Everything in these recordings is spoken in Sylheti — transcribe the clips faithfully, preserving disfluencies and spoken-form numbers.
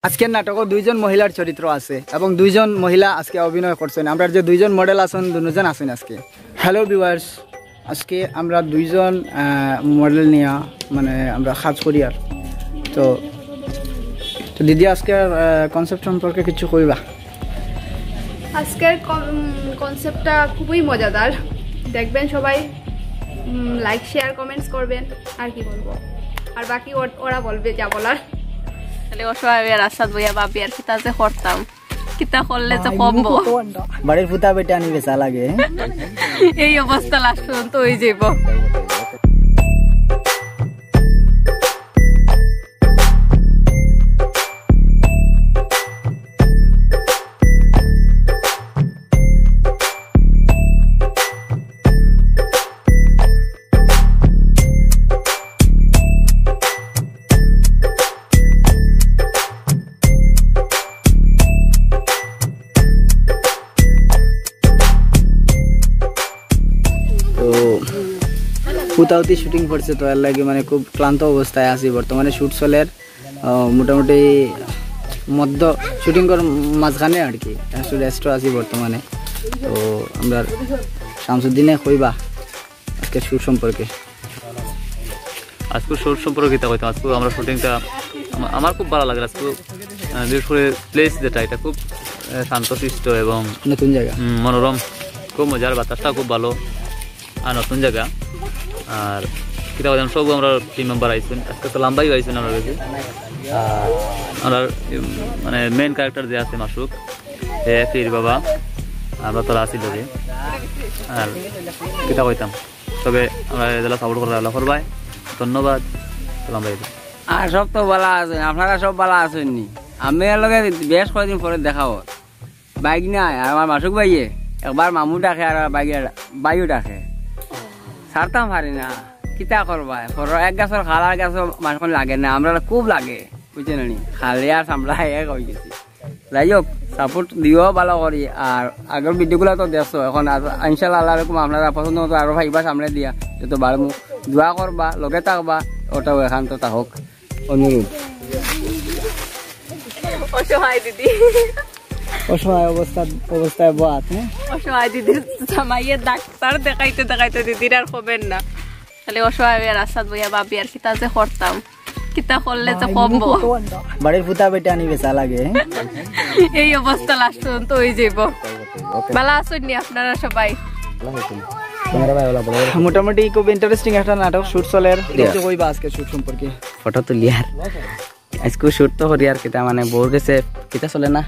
আজকের নাটকো দুইজন মহিলার চরিত্র আছে এবং দুইজন মহিলা আজকে অভিনয় করছেন। আমরা যে দুইজন মডেল আছেন, দুজন আছেন আজকে। হ্যালো ভিউয়ার্স, আজকে আমরা দুইজন মডেল নিয়ে, মানে, আমরা কাজ করি। আর তো তো দিদি, আজকে কনসেপ্ট সম্পর্কে কিছু কইবা? আজকের কনসেপ্টটা খুবই মজাদার, দেখবেন সবাই। লাইক, শেয়ার, কমেন্টস করবেন। আর কি বলবো, আর বাকি ওর- ওরা বলবে যা বলার। তাহলে অসহায় আর আসাদ বইয়া ভাবি আর কিতা যে করতাম, কিতা করলে যে কমবো। বাড়ির ফুতা বেটা আনি বেচা লাগে। এই অবস্থা লাস্ট পর্যন্ত হয়ে যাইব। তো হুতাহুতি শুটিং করছে, তো এর লাগি মানে খুব ক্লান্ত অবস্থায় আছি বর্তমানে। শুট চলের, আহ, মোটামুটি মধ্য শুটিং কর মাঝখানে আর কি, একটু রেস্টও আছি বর্তমানে। তো আমরা শামসুদ্দিনে কইবা আজকে শুট সম্পর্কে। আজকে শুট সম্পর্কে কিতা কইতাম, আজকে আমরা শুটিংটা আমা- আমার খুব ভালা লাগে আজকে। আহ, বিশেষ করে প্লেস যেটা, এটা খুব আহ, শান্তশিষ্ট এবং নতুন জায়গা। উম, মনোরম, খুব মজার, বাতাসটা খুব ভালো আর নতুন জায়গা। আর কিতা কইতাম, সব আমরা টিম মেম্বার আইছইন, আজকে তো লাম্বাই আইছইন আমরা বেশি। আর আমরা উম, মানে মেইন ক্যারেক্টার যে আছে মাসুক, এ পীর বাবা, আমরা তো আছি লগে। আর কিতা কইতাম, তবে আমরা যেলা সাপোর্ট করা ভালা করবায়। ধন্যবাদ। লাম্বাই। আর সব তো ভালা আছইন, আপনারা সব ভালা আছইন নি? আমি এর লগে বেশ কয়দিন পরে দেখা অর। বাইক নাই, আর আমার মাসুক ভাইয়ে একবার মামু ডাকে আর বাইক বাইও ডাকে। ছাড়তাম পারি না, কিতা করবায়? ঘরর এক গাছর খাল আর গাছর মাঝখান লাগে না, আমরা খুব লাগে, বুঝছইন নি? খালে আর সামলা এক হয়ে গেছি। যাই হোক, সাপোর্ট দিও ভালা করি। আর আগর ভিডিওগুলা তো দেখছো, এখন আর ইনশাল্লাহ আল্লাহর হুকুম আপনারা পছন্দ মতো আরো পাইবা সামনে দিয়া, যত বাড়মু। দোয়া করবা, লগে থাকবা, ওটাও এখান তো থাক অনুরোধ। অসহায় দিদি, অসহায় অবস্থা, অবস্থায় বাত, হ্যাঁ। অসহায় দিদির জামাইয়ে ডাক্তার দেখাইতে দেখাইতে দিদির আর কমের না। তাহলে অসহায় আর আসাদ বইয়া ভাবি আর কিতা যে করতাম, কিতা করলে যে কমবো। বাড়ির ফুতা বেটা আনি বেচা লাগে। এই অবস্থা লাস্ট পর্যন্ত হয়ে যাইব। ভালা আছইন নি আপনারা সবাই? মোটামুটি খুব ইন্টারেস্টিং একটা নাটক শুট চলের। কিছু কইবা আজকে শুট সম্পর্কে? ফটো তুলি আর আজকে শুট তো করি আর কিতা, মানে বউর গেছে কিতা চলে না,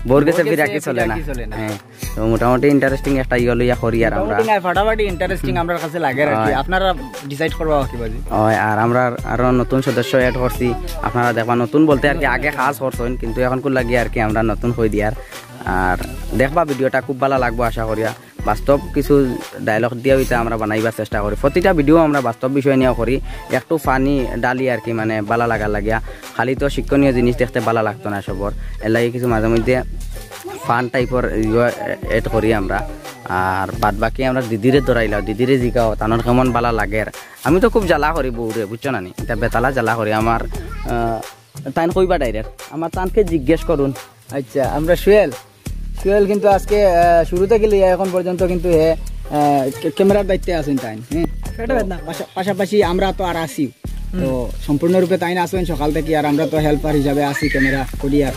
বউর গেছে ফিরাকি চলে না। হ্যাঁ, তো মোটামুটি ইন্টারেস্টিং একটা ইয়ে লইয়া করি আর আমরা। মোটামুটি না, ফাটাফাটি ইন্টারেস্টিং আমরার কাছে লাগে আর কি। হয়। আপনারা ডিসাইড করবা কি বাজি। হয়, আর আমরা আরো নতুন সদস্য অ্যাড করছি। আপনারা দেখবা, নতুন বলতে আর কি, আগে কাজ করছইন, কিন্তু এখন কুর লাগি আর কি আমরা নতুন কই দিয়ার। আর দেখবা, ভিডিওটা খুব ভালা লাগবো আশা করিয়া। বাস্তব কিছু ডায়লগ দিয়া হইতা আমরা বানাইবার চেষ্টা করি। প্রতিটা ভিডিও আমরা বাস্তব বিষয় নিয়ে করি, একটু ফানি ডালি আর কি, মানে ভালা লাগার লাগিয়া। খালি তো শিক্ষণীয় জিনিস দেখতে ভালা লাগতো না সবর, এর লাগি কিছু মাঝে মধ্যে ফান টাইপর এড করি আমরা। আর বাদ বাকি আমরা দিদিরে ধরাইলাম, দিদিরে জিগাও তানর কেমন ভালা লাগের। আমি তো খুব জ্বালা করি বউরে, বুঝছো না নি? এটা বেতালা জ্বালা করি আমার। আহ, তাইন কইবা ডাইরেক্ট, আমার তানকে জিজ্ঞেস করুন। আচ্ছা, আমরা সুয়েল, সুয়েল কিন্তু আজকে আহ, শুরু থাকি লইয়া এখন পর্যন্ত কিন্তু হে আহ, ক্যা- ক্যামেরার দায়িত্বে আছইন তাইন, হ্যাঁ। পাশা- পাশাপাশি আমরা তো আর আছি, তো সম্পূর্ণরূপে তাইন আছইন সকাল থাকি, আর আমরা তো হেল্পার হিসাবে আছি, ক্যামেরা করি। আর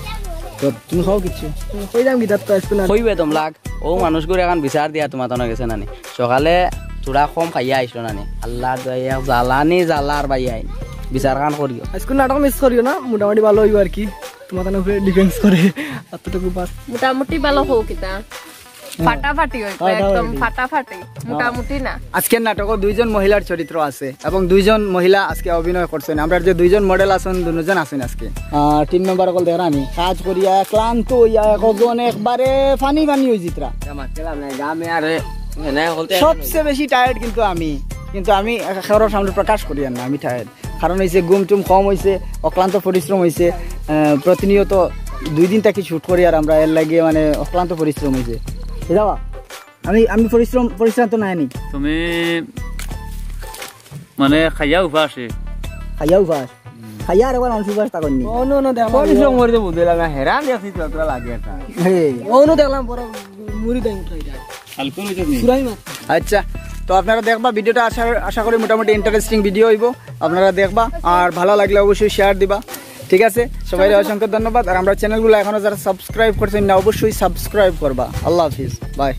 তো তুমি কও কিচ্ছু? কইলাম কি, তার তো আজকে না। কইবে তোমলাক, ও মানুষগুলো এখন বিচার দিয়া তোমার তানো গেছে নানি। সকালে থুড়া কম খাইয়া আইসলো নানি। আল্লাহ দয়া, এক জ্বালানি জ্বালার ভাই আইন। বিচার খান করিও। আজকে নাটক মিস করিও না, মোটামুটি ভালা অইবো আর কি। তোমার তানো উপরে ডিপেন্ডস করে, অতটুকু বাস। মোটামুটি ভালা হোক কিতা, ফাটাফাটি হইব, একদম ফাটাফাটি, মোটামুটি না। আজকের নাটকো দুইজন মহিলার চরিত্র আছে এবং দুইজন মহিলা আজকে অভিনয় করছেন। আমরা যে দুইজন মডেল আছেন, দুজন আছেন আজকে। আহ, টিম মেম্বার অকল দেখরা নি, কাজ করিয়া ক্লান্ত হইয়া একজন একবারে ফানি ফানি হয়ে জিতরা। সবচেয়ে বেশি টায়ার্ড কিন্তু আমি, কিন্তু আমি কারোর সামনে প্রকাশ করি আর না, আমি টায়ার্ড। কারণ হইছে ঘুম টুম কম হইছে, অক্লান্ত পরিশ্রম হইছে। আহ, প্রতিনিয়ত দুই দিন থাকি শুট করি আর আমরা, এর লাগি মানে অক্লান্ত পরিশ্রম হইছে। বুঝলা? আমি আমি পরিশ্রম পরিশ্রান্ত নাই নি। তুমি মানে খাইয়া উপাসে। খাইয়া উপাস। খাইয়া আর একবার মানুষ উপাস থাকইন নি। অনু অনু দেখলাম। কোন সময় মরে বুঝে লাগে, হেরান দেখছি তো তোরা লাগে একটা। হে। অনু দেখলাম বড় মুড়ি দেন উঠাই যায়। হালকা হয়ে যাবে। চুরাই মাছ। আচ্ছা, তো আপনারা দেখবা ভিডিওটা, আশা আশা করি মোটামুটি ইন্টারেস্টিং ভিডিও হইব। আপনারা দেখবা, আর ভালো লাগলে অবশ্যই শেয়ার দিবা। ঠিক আছে, সবাই অসংখ্য ধন্যবাদ। আর আমরা চ্যানেলগুলো এখনো যারা সাবস্ক্রাইব করছেন না, অবশ্যই সাবস্ক্রাইব করবা। আল্লাহ হাফিজ, বাই।